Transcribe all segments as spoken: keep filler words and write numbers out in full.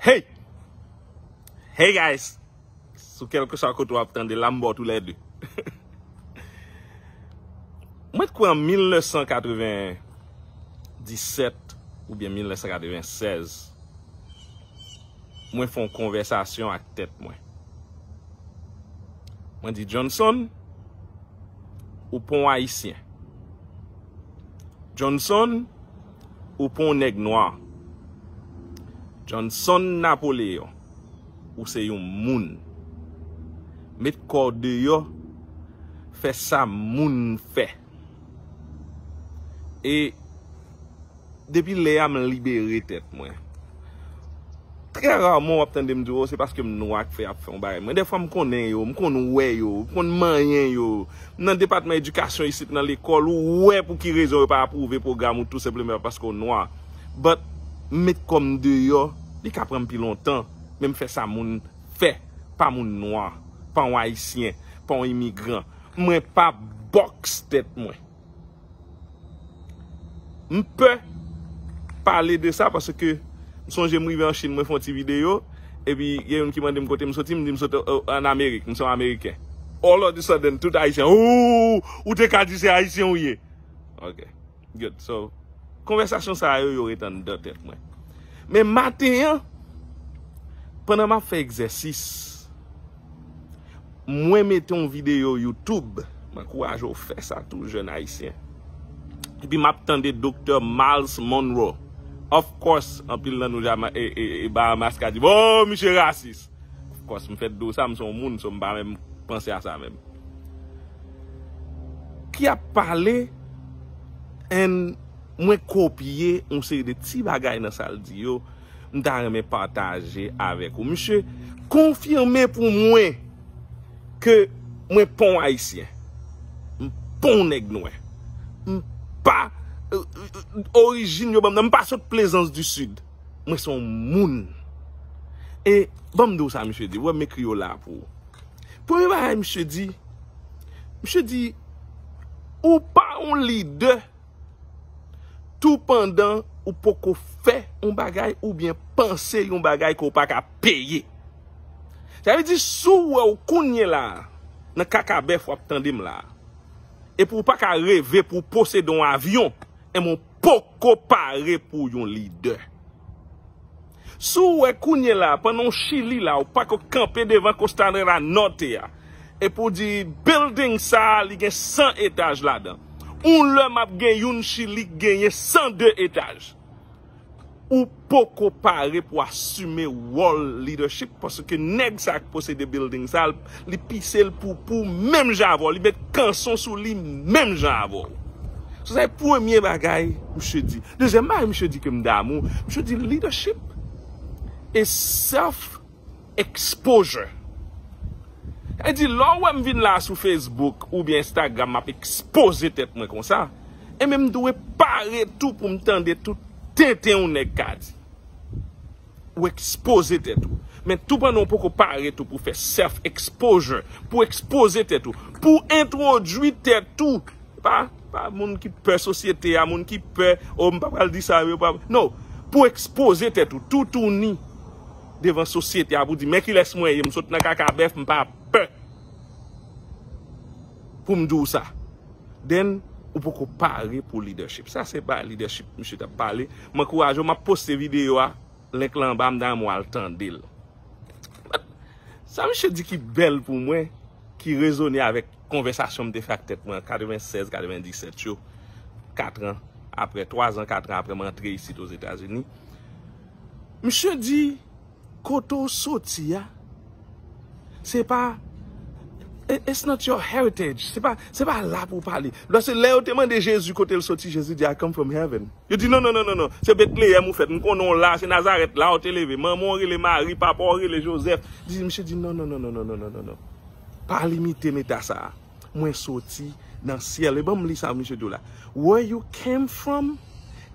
Hey! Hey guys! Sou kèlkeswa kote w ap tande la, m ba w toulède. Mwen t kwè an mil nèf san katrevenndisèt oubyen mil nèf san katrevensèz, mwen fè yon konvèsasyon ak tèt mwen. Mwen di, Johnson, ou pa yon Ayisyen. Johnson, ou pa yon nèg nwa. Johnson Napoleon, ou se yon moun. Met kò w deyò, fè sa moun fè. E depi lè a, m libere tèt mwen. Trè raman w ap tande m di, "Oh, se paske m nwa k fè y ap fè yon bagay." Mwen, dèfwa, m konnen yo, m konn wè yo, m konn manyen yo. M nan depatman edikasyon isit nan lekòl, ou wè pou ki rezon yo pa apwouve pwogram ou, tou senpleman paske w nwa. But, m met kò m deyò, li ka pran m pi lontan, men m fè sa moun fè, pa moun nwa, pa yon Ayisyen, pa yon imigran. Mwen pa bòks tèt mwen. M pè pale de sa paske m sonje m rive an Chin, mwen fè yon ti videyo, epi gen youn ki mande m kote m soti, m di m soti, euh, ann Amerik, m se yon Ameriken. All of a sudden, tout Ayisyen, "Ooh, ou te ka di se Ayisyen ou ye." Ok, good. So, konvèsasyon sa yo, yo ret anndan tèt mwen. Men maten an, pandan m ap fè egzèsis, mwen mete yon videyo YouTube. M ankouraje w fè sa tou, jèn Ayisyen. Epi m ap tande Doktè Myles Munroe. Of course, anpil nan nou Jama-, e, e, e Bahamas ka di, "Bon, misye rasis." Of course, m fèt di w sa, m se yon moun, so m pa menm panse a sa menm. Ki ap pale, and mwen kopye yon seri de ti bagay nan sa l di yo, m ta renmen pataje avèk ou. Misye konfime pou mwen ke mwen pa yon Ayisyen. M pa yon nèg nwè. M pa, euh, euh, orijin yo ban m nan. M pa sot Plaisance du Sud. Mwen se yon moun. E ban m di w sa, misye di. Wè, m ekri yo la pou ou. Premye bagay misye di, misye di, ou pa yon lidè tou pandan ou poko fè yon bagay oubyen panse yon bagay ke w pa ka peye. Sa vle di, si w wè w kounye la a, nan kaka bèf w ap tande m la a, epi w pa ka reve pou w posede yon avyon, enben w poko pare pou yon lidè. Si w wè kounye la, pandan w chili la, w pako kanpe devan Costanera Norte a, epi w di, "Building sa a, li gen san etaj ladan." Yon lè m ap gen youn chili k genyen san de etaj. Ou poko pare pou asime wòl leadership, paske nèg sa k posede building sa, li pise l poupou menm jan avè w, li met kanson sou li menm jan avè w. So, sa se premye bagay misye di. Dezyèm bagay misye di ke m damou, misye di leadership is self exposure. Sa vle di, lè w wè m vin la sou Facebook oubyen Instagram, m ap ekspoze tèt mwen konsa, enben m dwe pare tou pou m tande tout tenten yon nèg ka di. Ou ekspoze tèt ou. Men tou pandan w poko pare tou pou fè self exposure, pou ekspoze tèt ou, pou entwodui tèt ou. Pa, pa moun ki pè sosyete a, moun ki pè, "Oh, m pa pral di sa, yo pa." No, pou ekspoze tèt ou, toutouni devan sosyete a, pou di, "Men kilès mwen ye, m sot nan kaka bèf, m pa pè pou m di w sa." Then, ou poko pare pou leadership. Sa se pa leadership misye t ap pale. M ankouraje w, m ap poste videyo a, link lan anba, m ta renmen w al tande l. Sa misye di ki bèl pou mwen, ki rezone avèk konvèsasyon m te fè ak tèt mwen an katrevensèz, katrevendisèt yo, kat an apre, twa zan, kat an apre m antre isit Ozetazini. Misye di, kote w soti a, se pa, it-, it's not your heritage. Se pa, se pa la pou w pale. Paske lè yo te mande Jezi kote l soti, Jezi di, "I come from heaven." Yo di, "Non, non, non, non, non. Se Betleyèm ou fèt. M konnen w la, se Nazarèt la w te leve. Manman w rele Mari, papa w rele Jozèf." Di, misye di, "Non, non, non, non. Pa limite m eta sa a. Mwen soti nan syèl." E ban m li sa misye di w la. "Where you came from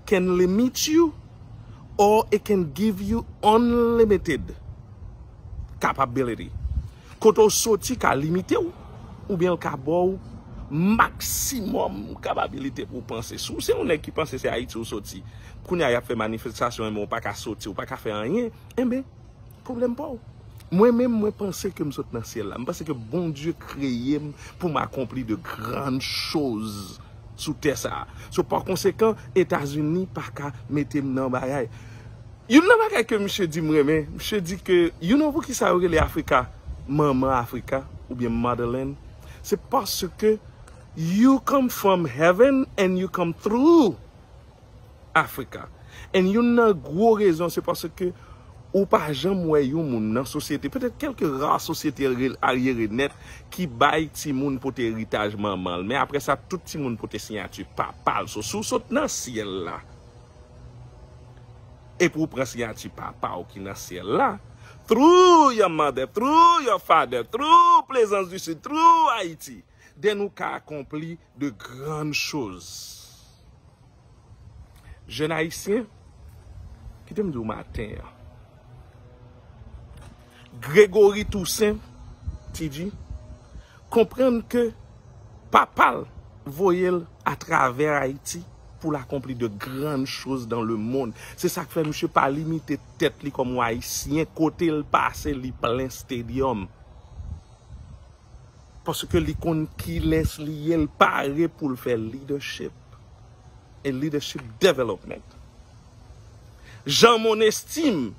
can limit you or it can give you unlimited capability." Kote w soti ka limite w, oubyen l ka ba w maksimòm kapabilite pou w panse. Si w se yon nèg ki panse se Ayiti w soti, kounye a y ap fè manifestasyon, men w pa ka soti, w pa ka fè anyen, enben, Pwoblèm pa w. Mwen menm, mwen panse ke m sot nan syèl la. M panse ke Bondye kreye m pou m akonpli de grann choz sou tè sa a. So, pa konsekan, Etazini pa ka mete m nan bagay. Youn nan bagay ke misye di m renmen, misye di ke, you know pou ki sa yo rele Afrika, manman Afrika, oubyen motherland? Se paske you come from heaven and you come through Africa. And youn nan gwo rezon, se paske ou pa janm wè yon moun nan sosyete, petèt kèlke ra sosyete aryere nèt, ki bay timoun pote eritaj manman l. Men apre sa, tout timoun pote siyati papa l. So, si w sot nan syèl la, epi w pran siyati papa w ki nan syèl la, through your mother, through your father, through Plaisance du Sud, through Haiti, then ou ka akonpli de grann choz. Jèn ayisyen, kite m di w maten an, Gregory Toussaint, T G, konprann ke papa l voye l atravè Ayiti pou l akonpli de grann choz dans le monde. Se sa k fè misye pa limite tèt li kòm yon Ayisyen, kote l pase, li plen stadium. Paske li konn kilès li ye, l pare pou l fè leadership and leadership development. Jean Monestime,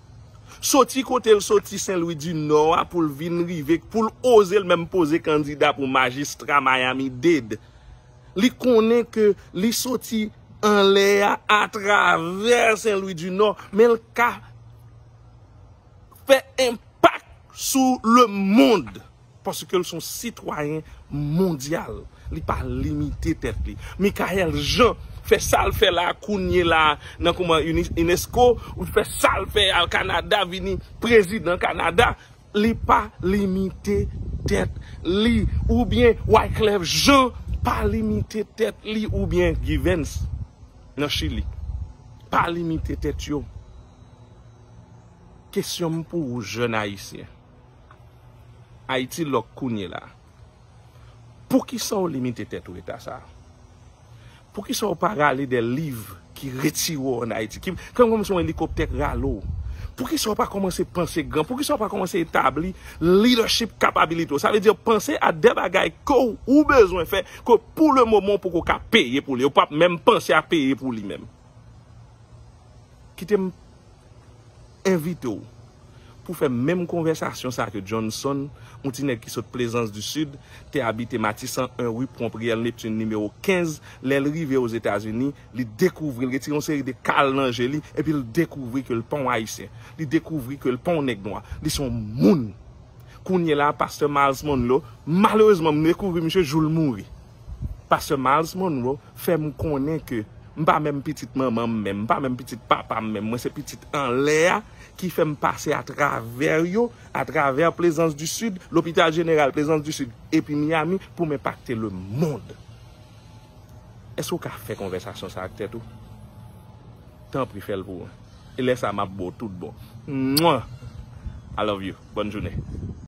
soti kote l soti Sen Lwi di Nò a pou l vin rive, pou l oze l menm poze kandida pou majistra Miami-Dade. Li konnen ke li soti anlè a atravè Sen Lwi di Nò, men l ka fè enpak sou lemonn. Paske l se yon sitwayen mondyal. Li pa limite tèt li. Michaël Jean fè sa l fè la kounye la nan kòman Uni-, unesco, ou fè sa l fè al Kanada, vini prezidan Kanada. Li pa limite tèt li. Oubyen Wyclef Jean pa limite tèt li. Oubyen Givens nan Chili pa limite tèt yo. Kesyon m pou ou, jèn ayisyen. Ayiti lòk kounye la. Poukisa w limite tèt ou eta sa a? Poukisa w pa rale de liv ki retire w ann Ayiti? Ki, kòm, kòm se yon elikoptè k rale w. Poukisa w pa kòmanse panse gran? Poukisa w pa kòmanse etabli leadership capability w? Sa vle di panse a de bagay ke w, ou bezwen fè, ke pou le moman w poko ka peye pou li. Ou p ap menm panse a peye pou li menm. Kite m envite w pou fè menm konvèsasyon sa ke Johnson, yon ti nèg ki sot Plaisance du Sud, te abite Matisan en rue Pont Priel Neptune nimewo kenz. Lè l rive Ozetazini, li dekouvri, l retire yon seri de kal nan je li, epi l dekouvri ke l pa yon Ayisyen. Li dekouvri ke l pa yon nèg nwa. Li se yon moun. Kounye la, pastè Myles Munroe, malerezman, m dekouvri misye jou l mouri. Pastè Myles Munroe fè m konnen ke m pa menm pitit manman m menm, m pa menm pitit papa m menm, mwen se pitit anlè a ki fè m pase atravè yo, atravè Plaisance du Sud, Lopital Jeneral Plaisance du Sud, epi Miami, pou m enpakte lemonn. Èske w ka fè konvèsasyon sa ak tèt ou? Tanpri, fè l pou mwen. E lè sa, m ap ba w tout bon. Mwen! I love you. Bòn jounen.